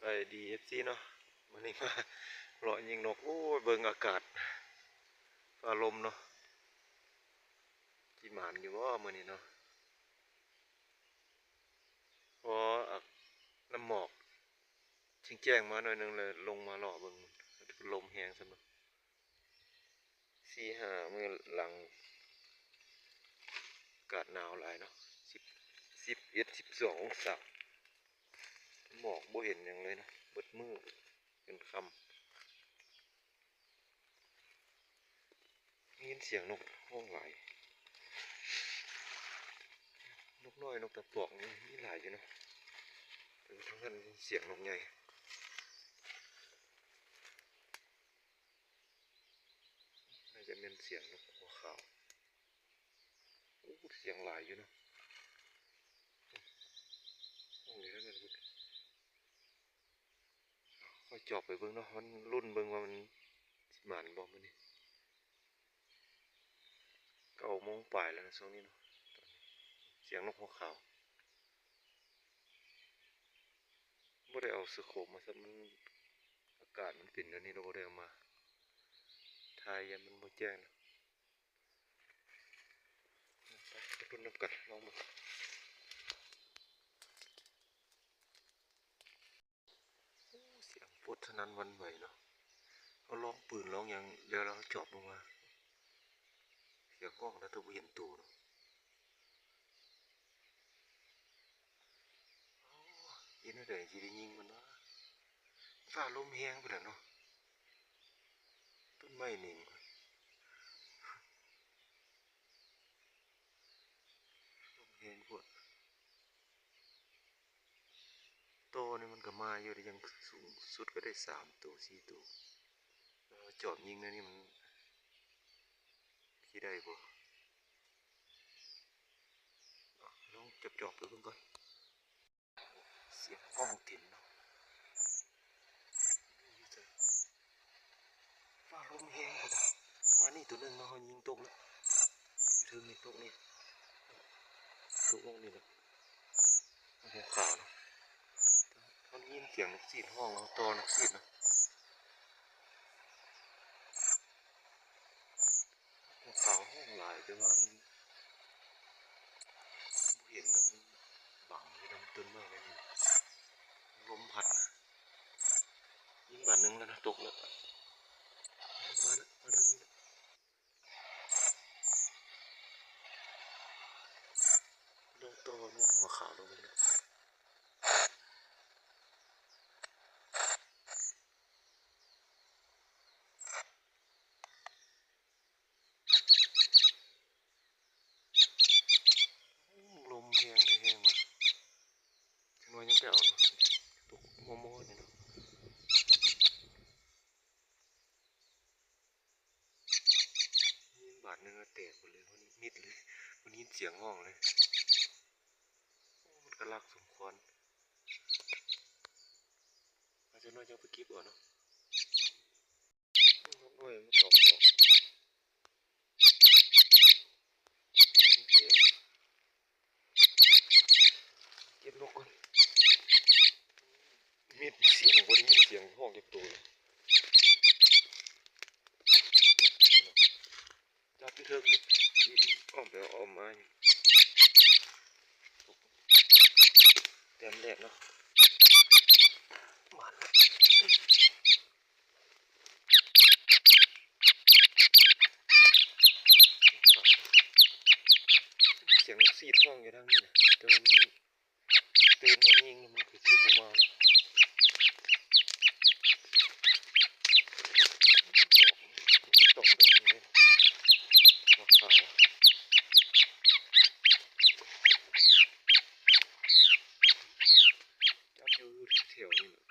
ບາຍດີ ເອັຟຊີ ເນາະ, ມື້ນີ້ມາເລາະຍິງນົກ. ໂອ້ຍ ເບິ່ງອາກາດ ຟ້າລົມເນາະ, ຊິໝານຢູ່ບໍ່ມື້ນີ້ເນາະ? ພໍອາກ ນ້ຳໝອກແຈ້ງໆມາໜ້ອຍໜຶ່ງ ແລ້ວລົງມາເລາະເບິ່ງ ລົມແຮງສ່ຳເນາະ. ສີ່ຫ້າມື້ຫຼັງ ອາກາດໜາວຫຼາຍເນາະ, ສິບ ສິບເອັດ ສິບສອງອົງສາ, ໝອກບໍ່ເຫັນຫຍັງເລີຍເນາະ ເບິດມື້ຈົນຄ່ຳ. ໄດ້ຍິນສຽງນົກຮ້ອງຫຼາຍ, ນົກນ້ອຍ ນົກຕາປອກນີ້ມີຫຼາຍຢູ່ເນາະ, ແຕ່ວ່າທາງນັ້ນມີສຽງນົກໃຫຍ່. ໜ້າຈະແມ່ນສຽງນົກຫົວຂາວ. ໂອ້ ສຽງຫຼາຍຢູ່ເນາະ, ຫ້ອງນີ້ແມ່ນ ຄ່ອຍຈອບໄປເບິ່ງເນາະ, ມັນລຸ້ນເບິ່ງວ່າມັນຊິໝານບໍ່ມື້ນີ້. ເກົ້າໂມງປາຍແລ້ວນະຊ່ວງນີ້ເນາະ, ສຽງນົກຫົວຂາວ. ບໍ່ໄດ້ເອົາສະໂຄບມາຊ້ຳ, ມັນ ອາກາດມັນເປັນແນວນີ້ ເຮົາບໍ່ໄດ້ເອົາມາຖ່າຍ ຢ້ານມັນບໍ່ແຈ້ງເນາະ. ໄປ ໄປລຸ້ນນຳກັນ ລອງເບິ່ງ. ໂອ້ ສຽງປົດສະໜັ່ນຫວັ່ນໄຫວເນາະ, ເຮົາລອງປືນລອງຫຍັງແລ້ວ ແລ້ວເຮົາຈອບລົງມາ ສຽງຮ້ອງແລ້ວ ແຕ່ບໍ່ເຫັນໂຕເນາະ. ໂອ້ ເຮັດແນວໃດຊິໄດ້ຍິງມັນວະ, ຟ້າລົມແຮງປານນັ້ນເນາະ, ຕົ້ນໄມ້ໜິງ ລົມແຮງໂພດ. ໂຕນີ້ມັນກໍມາຢູ່ເດ້, ຢ່າງສູງສຸດກໍໄດ້ສາມໂຕ ສີ່ໂຕ, ແລ້ວເຮົາຈອບຍິງແນວນີ້ ມັນຊິໄດ້ບໍ່? ລອງຈອບໆໄປເບິ່ງກ່ອນ. ສຽງກ້ອງເຕັມເນາະ, ຟ້າລົມແຮງຂະໜາດ. ມານີ້ໂຕໜຶ່ງເນາະ, ເຮົາຍິງຕົກແລ້ວ, ຢູ່ເທິງນີ້ຕົກນີ້, ຕົກລົງນີ້ແຫຼະ, ຫົວຂາວເນາະ. ເຮົາໄດ້ຍິນສຽງນົກສີດຮ້ອງ, ເຮົາຕໍ່ນົກສີດເນາະ. ນົກຂາວຮ້ອງຫຼາຍ ແຕ່ວ່າມັນບໍ່ເຫັນເນາະ, ມັນບັງຢູ່ນຳຕົ້ນໄມ້ແນວນີ້, ລົມພັດນະ. ຍິງບາດໜຶ່ງແລ້ວນະ, ຕົກແລ້ວ, ມາແລ້ວ, ມາທາງນີ້ແລ້ວ. ລອງຕໍ່ນົກຫົວຂາວເບິ່ງເນາະ. ໂອ້ ລົມແຮງແທ້ແຮງວ່າ, ຈັກໜ້ອຍຍັງໄປເອົາເນາະ, ຕົກມໍ່ໆນີ້ເນາະ. ຍິງບາດໜຶ່ງແລ້ວແຕກເບິດເລີຍ, ມັນມິດເລີຍ, ມັນຍິນສຽງຮ້ອງເລີຍ. ໂອ້ ມັນກະລັກສົມຄວນ. ອາ ຈັກໜ້ອຍຈັ່ງໄປເກັບເອົາເນາະ. ໂອ້ ນົກນ້ອຍມາສອງດອກ. ເກັບນົກກ່ອນ, ມິດສຽງ, ບໍ່ໄດ້ຍິນສຽງຮ້ອງຈັກໂຕເລີຍ. ຈັບຢູ່ເທິງນີ້, ອ້ອມໄປອ້ອມມາຢູ່. ແຕ້ມແລກເນາະ, ມາແລ້ວ. ສຽງນົກສີດຮ້ອງຢູ່ທາງນີ້ນະ, ແຕ່ວ່າມັນຕື່ນມາຍິງແລ້ວ ມັນຄືຊິບໍ່ມາແລ້ວ. ດອກນີ້, ຕ້ອງດອກນີ້ເດ້, ດອກຂາວ. ຈັບຢູ່ແຖວນີ້ແຫຼະ,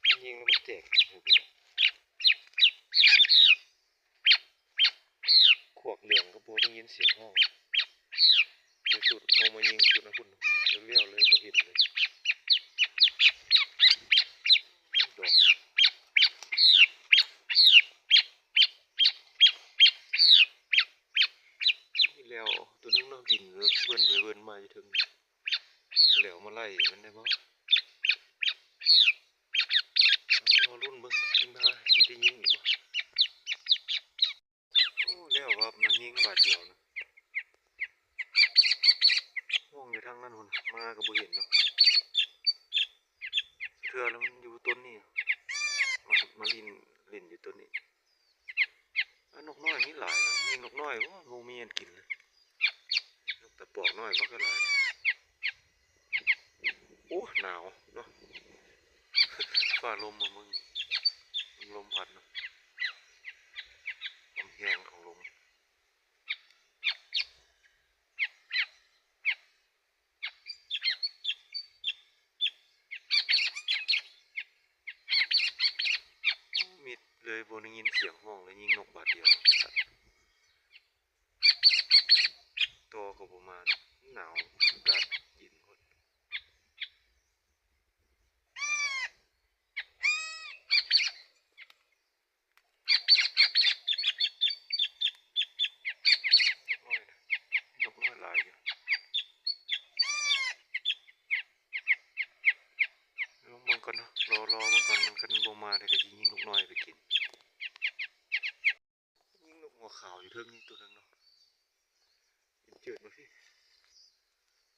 ມັນຍິງແລ້ວມັນແຕກ. ຂວາກເຫຼືອງກໍບໍ່ໄດ້ຍິນສຽງຮ້ອງ, ແຕ່ຊຸດເຮົາມາຍິງຊຸດນັ້ນພຸ້ນ, ແລ້ວເລີຍບໍ່ເຫັນເລີຍ. ດອກນີ້ແລ້ວ, ໂຕໜຶ່ງເນາະ, ບິນເວີນໄປເວີນມາຢູ່ເທິງ, ແລ້ວມາໄລ່ມັນໄດ້ບໍ່? ຍິງບາດດຽວນະ. ຮ້ອງຢູ່ທາງນັ້ນພຸ້ນ ມາກໍບໍ່ເຫັນເນາະ. ເທື່ອລະມັນຢູ່ຕົ້ນນີ້ ມາ ມາຫຼິ້ນ ຫຼິ້ນຢູ່ຕົ້ນນີ້. ອາ ນົກນ້ອຍມີຫຼາຍນະ. ຍິງນົກນ້ອຍ ໂອ້ ບໍ່ມີອັນກິນເລີຍ. ນົກຕາປອກນ້ອຍບໍ່ຄ່ອຍຫຼາຍ. ໂອ້ ໜາວເນາະ. ຟ້າລົມມາເບິ່ງ ລົມພັດເນາະ. ຄວາມແຮງຂອງລົມ. ມິດເລີຍ ບໍ່ໄດ້ຍິນສຽງຮ້ອງເລີຍ. ຍິງນົກບາດດຽວ ຕໍ່ກໍບໍ່ມາເນາະ. ໜາວ ອາກາດເຢັນໂພດ. ນົກນ້ອຍນະ ນົກນ້ອຍຫຼາຍຢູ່. ລອງເບິ່ງກ່ອນເນາະ ລໍ ລໍເບິ່ງກ່ອນ. ມັນຄັນບໍ່ມາ ແລ້ວກໍຊິຍິງນົກນ້ອຍໄປກິນ. ຍິງນົກຫົວຂາວຢູ່ເທິງນີ້ຕົວໜຶ່ງເນາະ. ເຫັນເຈີດບໍ່ພີ່?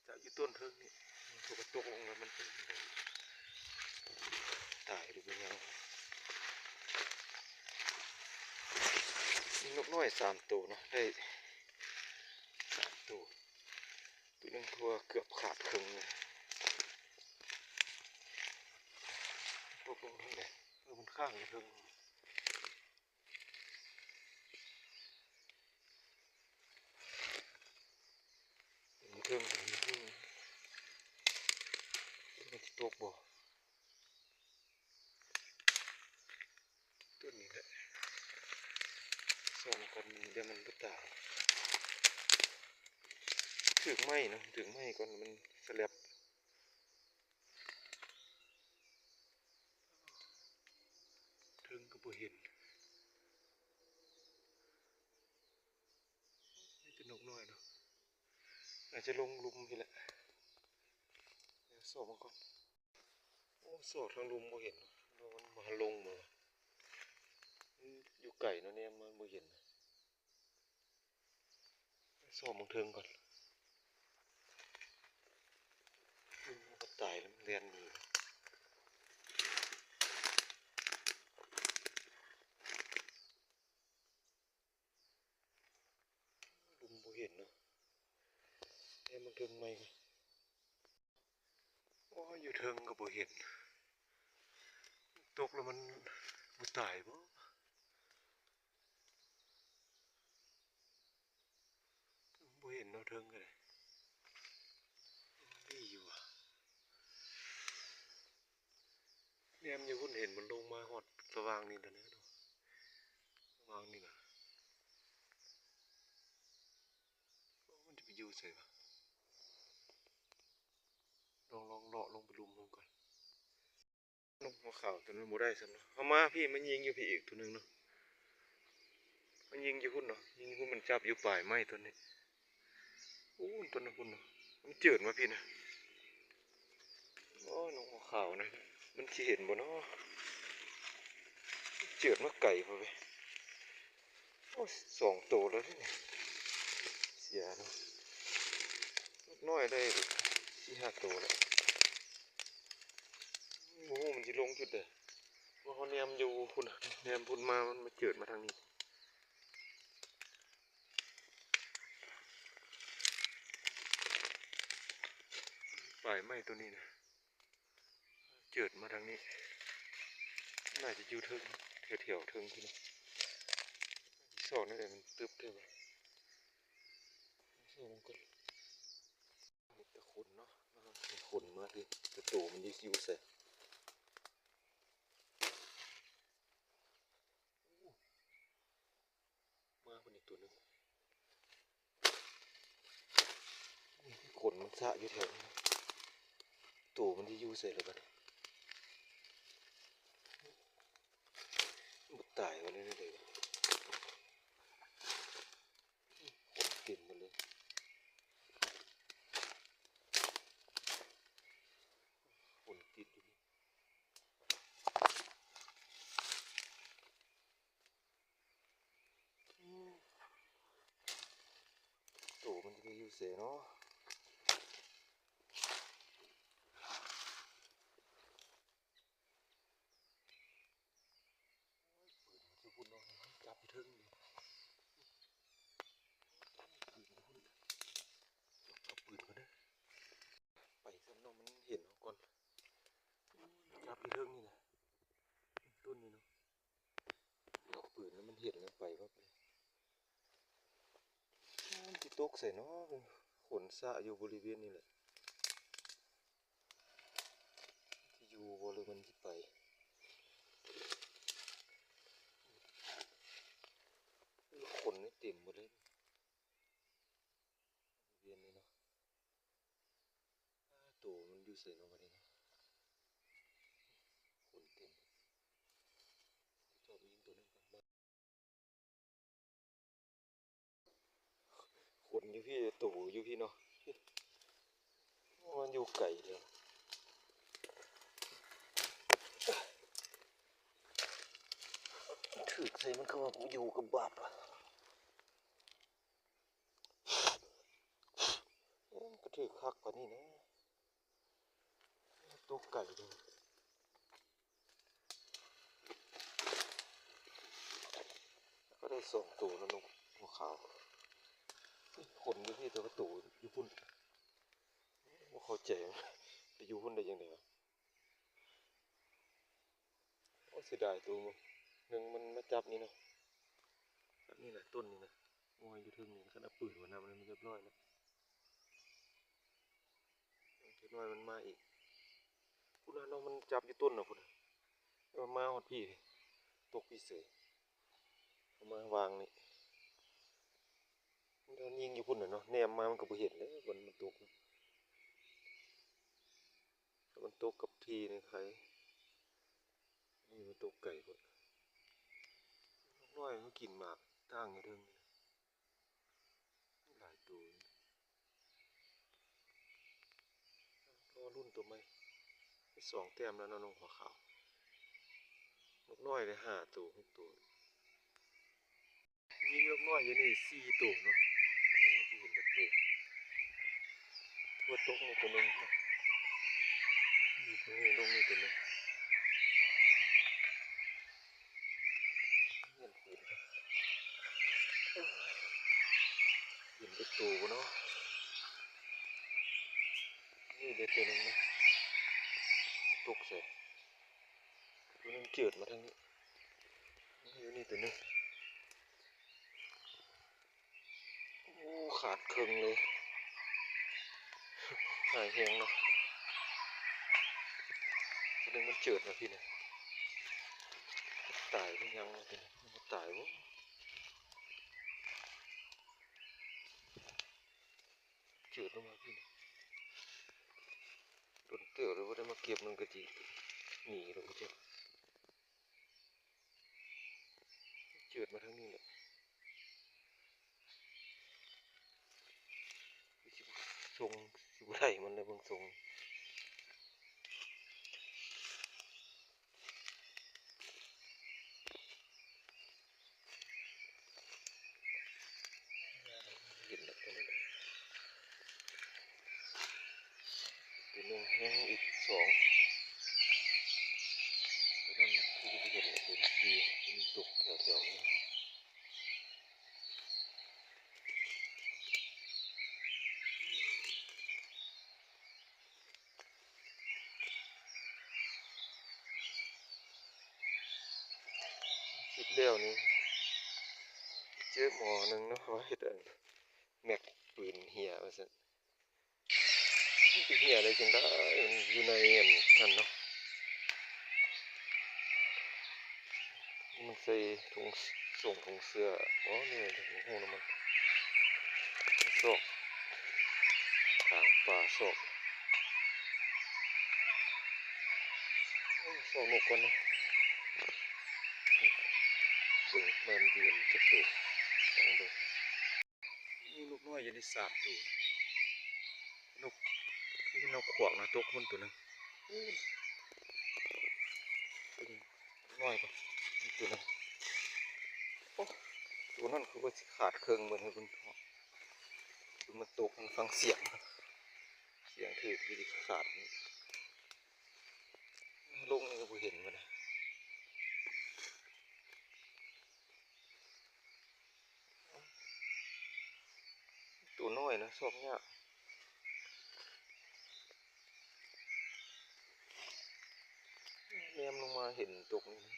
ຈະຢູ່ຕົ້ນເທິງນີ້. ມັນຕົກລົງແລ້ວມັນເປັນ ຕາຍຫຼືເປັນຫຍັງ. ມີນົກນ້ອຍສາມໂຕເນາະ ໄດ້ສາມໂຕ. ຕົວໜຶ່ງຕົວເກືອບຂາດເຄິ່ງເລີຍ. ຕົກລົງທາງໃດ? ເອີ ມັນຄ້າງຢູ່ເທິງ. ເທິງ ມັນຊິຕົກບໍ່? ຕົ້ນນີ້ແຫຼະ ສ່ອງກ່ອນ ດຽວມັນບໍ່ຕາຍ. ຖືກໄມ້ເນາະ ຖືກໄມ້ກ່ອນ ມັນສະແລັບ. ເທິງກໍບໍ່ເຫັນ. ມີແຕ່ນົກນ້ອຍເນາະ ອາດຈະລົງລຸ່ມພີ້ແຫຼະ. ດຽວຊອກມັນກ່ອນ. ໂອ້ ຊອກທາງລຸ່ມບໍ່ເຫັນ ມັນມາລົງມາ. ມັນຢູ່ໄກເນາະ ແນມມາບໍ່ເຫັນ. ຊອກເບິ່ງເທິງກ່ອນ. ມັນກໍຕາຍແລ້ວ ມັນແລ່ນໜີ. ລຸ່ມບໍ່ເຫັນເນາະ. ແນມເບິ່ງເທິງໃໝ່. ໂອ້ຍ ຢູ່ເທິງກໍບໍ່ເຫັນ. ຕົກແລ້ວມັນບໍ່ຕາຍບໍ? ບໍ່ເຫັນເນາະ ເທິງກໍໄດ້. ດີຢູ່ຫວາ. ແນມຢູ່ພຸ້ນເຫັນມັນລົງມາຮອດລະຫວ່າງນີ້ແລ້ວເນາະ. ລະຫວ່າງນີ້ນະ. ໂອ້ ມັນຈະໄປຢູ່ໃສຫວາ? ລອງ ລອງເລາະລົງໄປລຸ່ມເບິ່ງກ່ອນ. ນົກຫົວຂາວຕົວນັ້ນບໍ່ໄດ້ຊ້ຳເນາະ. ເອົາມາພີ້ ມັນຍິງຢູ່ພີ້ອີກຕົວໜຶ່ງເນາະ. ມັນຍິງຢູ່ພຸ້ນເນາະ ຍິງຢູ່ພຸ້ນ. ມັນຈັບຢູ່ປາຍໄມ້ຕົ້ນນີ້. ໂອ້ ຕົ້ນນັ້ນພຸ້ນເນາະ. ມັນເຈີດມາພີ້ນະ. ໂອ້ ນົກຫົວຂາວນະ ມັນຊິເຫັນບໍ່ເນາະ? ເຈີດມາໄກພຸ້ນເວີຍ. ໂອ້ຍ ສອງໂຕແລ້ວເດນີ້ ເສຍເນາະ. ນົກນ້ອຍໄດ້ສີ່ຫ້າໂຕແລ້ວ. ບໍ່ຮູ້ມັນຊິລົງຈຸດໃດ. ວ່າເຮົາແນມຢູ່ພຸ້ນນະ ແນມພຸ້ນມາ ມັນມາເຈີດມາທາງນີ້. ປາຍໄມ້ໂຕນີ້ນະ ເຈີດມາທາງນີ້. ໜ້າຈະຢູ່ເທິງ ແຖວໆເທິງພຸ້ນນະ. ຊອກແນວໃດມັນຕຶບແທ້ຫວາ? ຊອກມັນກ່ອນ. ມີແຕ່ຂົນເນາະ ມີຂົນມາຕິ ແຕ່ໂຕມັນຢູ່ໃສ? ມາພຸ້ນອີກຕົວໜຶ່ງ. ຂົນມັນສະຢູ່ແຖວນີ້. ໂຕມັນຊິຢູ່ໃສລະບັດນີ້? ບໍ່ຕາຍວະ ແນວໃດວະ? ຂົນເຕັມໝົດເລີຍ. ຂົນຕິດຢູ່ນີ້. ອືມ ຢູ່ໃສເນາະ? ຢູ່ພຸ້ນເນາະ ຈັບຢູ່ເທິງນີ້ ເອົາປືນກ່ອນເດີ ໄປຊັ້ນເນາະ ມັນເຫັນເຮົາກ່ອນ ຈັບຢູ່ເທິງນີ້ແຫຼະ ຕົ້ນນີ້ເນາະ ເອົາປືນແລ້ວມັນເຫັນແລ້ວໄປບັບເລີຍ ມັນຊິຕົກໃສເນາະ ຂົນສະຢູ່ບໍລິເວນນີ້ແຫຼະ. ຊິຢູ່ບໍ່ ຫຼືມັນຊິໄປ? ຂົນນີ້ເຕັມໝົດເລີຍ ວຽນນີ້ເນາະ ໂຕມັນຢູ່ໃສເນາະ ບັດນີ້ເນາະ ຂົນເຕັມ ຈອບຍິງໂຕໜຶ່ງກ່ອນ. ຄົນຢູ່ພີ້ ໂຕຢູ່ພີ້ເນາະ ມັນຢູ່ໄກແທ້ ຖືກໃສ່ມັນຄືວ່າຢູ່ກັບບາບ ໂອ້ ມັນກະຖືກຄັກປານນີ້ນະ ຕົກໄກເດີ. ກໍໄດ້ສອງໂຕແລ້ວ ນົກຫົວຂາວ ຂົນຢູ່ພີ້ ແຕ່ວ່າໂຕຢູ່ພຸ້ນ ບໍ່ເຂົ້າໃຈ ໄປຢູ່ພຸ້ນໄດ້ຈັ່ງໃດວະ? ໂອ້ ເສຍດາຍໂຕໜຶ່ງ ມັນມາຈັບນີ້ເນາະ ຈັບນີ້ແຫຼະ ຕົ້ນນີ້ນະ ໂອ້ຍ ຢູ່ເທິງນີ້ ຄັນເອົາປືນມານຳ ມັນຮຽບຮ້ອຍແລ້ວ. ຈັກໜ້ອຍມັນມາອີກ ພຸ້ນນະເນາະ ມັນຈັບຢູ່ຕົ້ນນະພຸ້ນ ແຕ່ວ່າມາຮອດພີ້ ຕົກພີ້ເສີຍ ເອົາມາວາງນີ້ ມັນຍິງຢູ່ພຸ້ນນະເນາະ ແນມມາມັນກໍບໍ່ເຫັນເດ້ ມັນ ມັນຕົກ ມັນຕົກກັບທີ່ນີ້ໄຄ ນີ້ມັນຕົກໄກໂພດ ນົກນ້ອຍມັນກິນໝາກຕ່າງຢູ່ເທິງນີ້ ຫຼາຍໂຕ ລໍລຸ້ນໂຕໃໝ່ ໄດ້ສອງແຕ້ມແລ້ວເນາະ ນົກຫົວຂາວ ນົກນ້ອຍໄດ້ຫ້າໂຕ ຫົກໂຕ ຍິງນົກນ້ອຍຢູ່ນີ້ສີ່ໂຕເນາະ ຍັງຊິເຫັນຈັກໂຕ ຕົວຕົກນີ້ໂຕໜຶ່ງ ຢູ່ຕົງນີ້ ລົງນີ້ໂຕໜຶ່ງ. ເຫັນເປັນ ເຫັນເປັນໂຕບໍ່ເນາະ? ນີ້ເດ້ໂຕໜຶ່ງນະ ຕົກໃສ່ ໂຕໜຶ່ງເຈີດມາທາງນີ້ ຢູ່ນີ້ໂຕໜຶ່ງ. ໂອ້ ຂາດເຄິ່ງເລີຍ ຫາຍແຮງເນາະ ໂຕໜຶ່ງມັນເຈີດມາພີ້ນະ ຕາຍຫຼືຍັງວະ ໂຕນີ້ບໍ່ຕາຍບໍ? ເຈີດລົງມາພີ້ນະ ດົນເຕີບແລ້ວບໍ່ໄດ້ມາເກັບ ມັນກໍຊິໜີແລ້ວບໍ່ຈັກ. ເຈີດມາທາງນີ້ແຫຼະ ຄືຊິສົ່ງ ຊິບໍ່ໄດ້ມັນແລ້ວເບິ່ງຊົງ ເຫັນແລ້ວໂຕໜຶ່ງ ໂຕໜຶ່ງແຮງອີກສອງ ໂຕນັ້ນຄືຊິບໍ່ເຫັນແລ້ວ ໂຕທີ່ມັນຕົກແຖວໆນີ້ ຄລິບແລ້ວນີ້ ເຈີໝໍໜຶ່ງເນາະ ວ່າເຮັດອັນ ແມັກປືນເຫຍວ່າຊັ້ນ ມັນໄປເຫຍໄດ້ຈັ່ງໃດ ມັນຢູ່ໃນອັນນັ້ນເນາະ ມັນໃສ່ຖົງ ສົ່ງຖົງເສື້ອບໍ ນີ້ບໍ່ຮູ້ນຳມັນ ຊອກ ທາງປ່າຊອກ ໂອ້ ຊອກນົກກ່ອນນະ ເບິ່ງແມ່ນຊິເຫັນຈັກໂຕ ລອງເບິ່ງ. ມີນົກນ້ອຍຢູ່ໃນສາມໂຕ ນົກ ມີນົກຂວາກນະ ຕົກພຸ້ນໂຕໜຶ່ງ ນ້ອຍກວ່າອີກໂຕໜຶ່ງ ໂອ້ ໂຕນັ້ນຄືວ່າຊິຂາດເຄິ່ງເບິດໃຫ້ເບິ່ງ ໂຕ ມັນຕົກ ມັນຟັງສຽງ ສຽງຖືກທີ່ຂາດ ລົງນີ້ກໍບໍ່ເຫັນມັນ ຕົວນ້ອຍນະ ຊອກຍາກ ແນມລົງມາເຫັນຕົກນີ້ນະ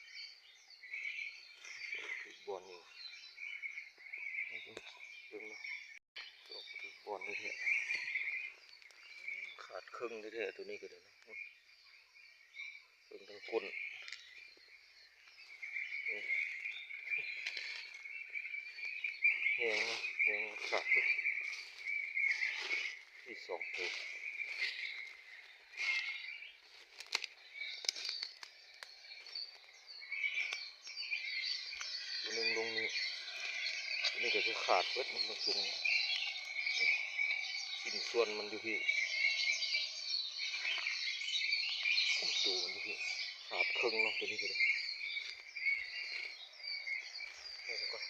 ຖືກບ່ອນນີ້ ເບິ່ງເນາະ ຕອກຖືກບ່ອນນີ້ແທ້ ຂາດເຄິ່ງແທ້ໆ ຕົວນີ້ກໍໄດ້ເນາະ ເບິ່ງທາງກົ້ນ ແຮງ ແຮງຂາດເບິດ ມີສອງຕົວ ຕົວໜຶ່ງລົງນີ້ ຕົວນີ້ກໍຄືຂາດເບິດ ມັນລົງ ຊິ້ນສ່ວນມັນຢູ່ພີ້ ໂອ້ ໂຕມັນຢູ່ພີ້ ຂາດເຄິ່ງເນາະ ຕົວນີ້ກໍໄດ້ ເອົາໄວ້ກ່ອນ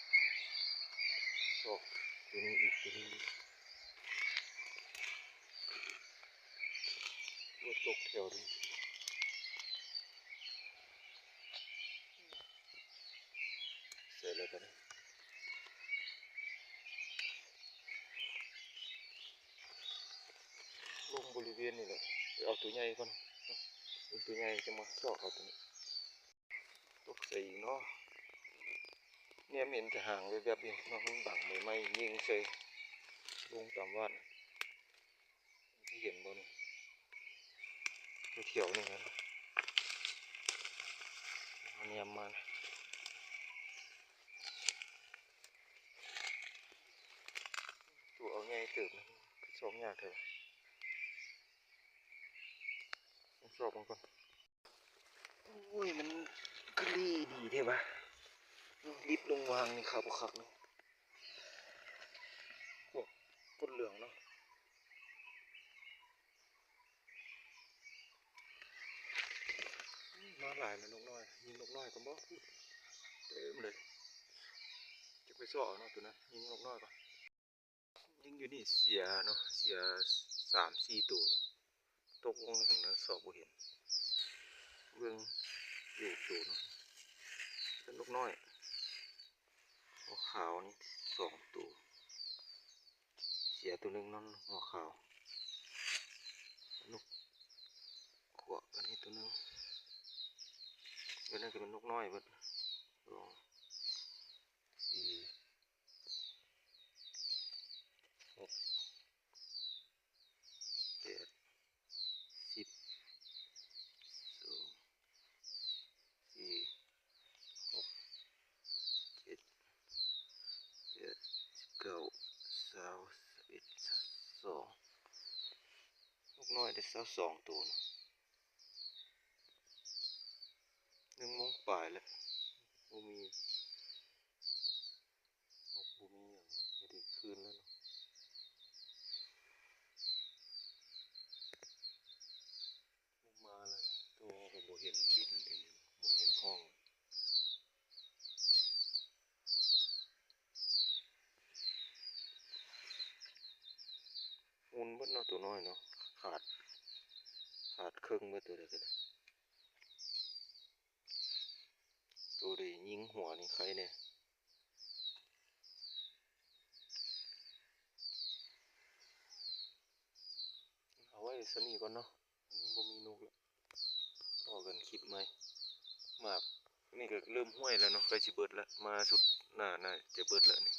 ຊອກຕົວນີ້ອີກ ຕົວນີ້ອີກ ໂອ້ ຕົກແຖວນີ້ ໃສ່ແລ້ວກັນ ລົງບໍລິເວນນີ້ແຫຼະ ໄປເອົາຕົວໃຫຍ່ກ່ອນ ເບິ່ງຕົວໃຫຍ່ຈັ່ງມາຊອກເອົາຕົວນີ້ ຕົກໃສ່ອີກເນາະ ແນມເຫັນແຕ່ຫາງແວບໆຢູ່ເນາະ ມັນບັງໃບໄມ້ຍິງໃສ່ ລົງຕາມວາດ ຊິເຫັນບໍ່ນີ້ ແຖວໆນີ້ແຫຼະ ແນມມາ ຕົວເອົາໃຫຍ່ເຕີບນະ ຄືຊອກຍາກແທ້ວະ ຊອກມັນກ່ອນ ໂອ້ຍ ມັນຄືລີ້ດີແທ້ວະ ລິບລົງວາງນີ້ຄັກບໍ່ຄັກນີ້ ພວກກົ້ນເຫຼືອງເນາະ ມາຫຼາຍແລ້ວນົກນ້ອຍ ຍິງນົກນ້ອຍກ່ອນບໍ່ ເຕັມເລີຍ ຈັກໄປຊອກເອົາເນາະ ຕົວນັ້ນ ຍິງນົກນ້ອຍກ່ອນ ຍິງຢູ່ນີ້ເສຍເນາະ ເສຍສາມສີ່ໂຕເນາະ ຕົກລົງໃນຫັ້ນນະ ຊອກບໍ່ເຫັນ ເບິ່ງຢູ່ໂຕເນາະ ເປັນນົກນ້ອຍ ຫົວຂາວນີ້ສອງໂຕ ເສຍໂຕໜຶ່ງເນາະ ຫົວຂາວ ນົກຂວກ ອັນນີ້ໂຕໜຶ່ງ ອັນນັ້ນກໍເປັນນົກນ້ອຍເບິດ ສອງ ສີ່ ຫົກ ແປດ ສິບ ສອງ ສີ່ ຫົກ ເຈັດ ແປດ ສິບເກົ້າ ຊາວ ຊາວເອັດ ຊາວສອງ ນົກນ້ອຍໄດ້ຊາວສອງໂຕນະ ໜຶ່ງໂມງປາຍແລ້ວ ບໍ່ມີ ນົກບໍ່ມີຫຍັງ ໄດ້ຄືນແລ້ວເນາະ ບໍ່ມາແລ້ວ ໂຕກໍບໍ່ເຫັນບິນ ບໍ່ເຫັນຮ້ອງ ອຸ່ນເບິດເນາະ ໂຕນ້ອຍເນາະ ຂາດ ຂາດເຄິ່ງເບິດ ໂຕໃດກໍໄດ້ ໂຕໄດ້ຍິງຫົວນີ້ໄຄແດ່. ເອົາໄວ້ສ່ຳນີ້ກ່ອນເນາະ ມັນບໍ່ມີນົກແລ້ວ ພໍ້ກັນຄລິບໃໝ່. ໝາກນີ້ກໍເລີ່ມຫ້ວຍແລ້ວເນາະ ໃກ້ຊິເບິດແລ້ວ ມາຊຸດໜ້າໜ້າຈະເບິດແລ້ວນີ້.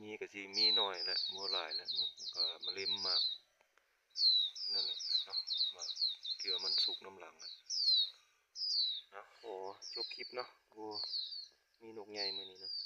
ມີກໍຊິມີໜ້ອຍແຫຼະ ບໍ່ຫຼາຍແຫຼະ ມັນກໍມາເລັມໝາກນັ້ນແຫຼະເນາະ ໝາກທີ່ວ່າມັນສຸກນຳຫຼັງຫັ້ນ. ເອົາ ຂໍຈົບຄລິບເນາະ ບໍ່ມີນົກໃຫຍ່ມື້ນີ້ເນາະ.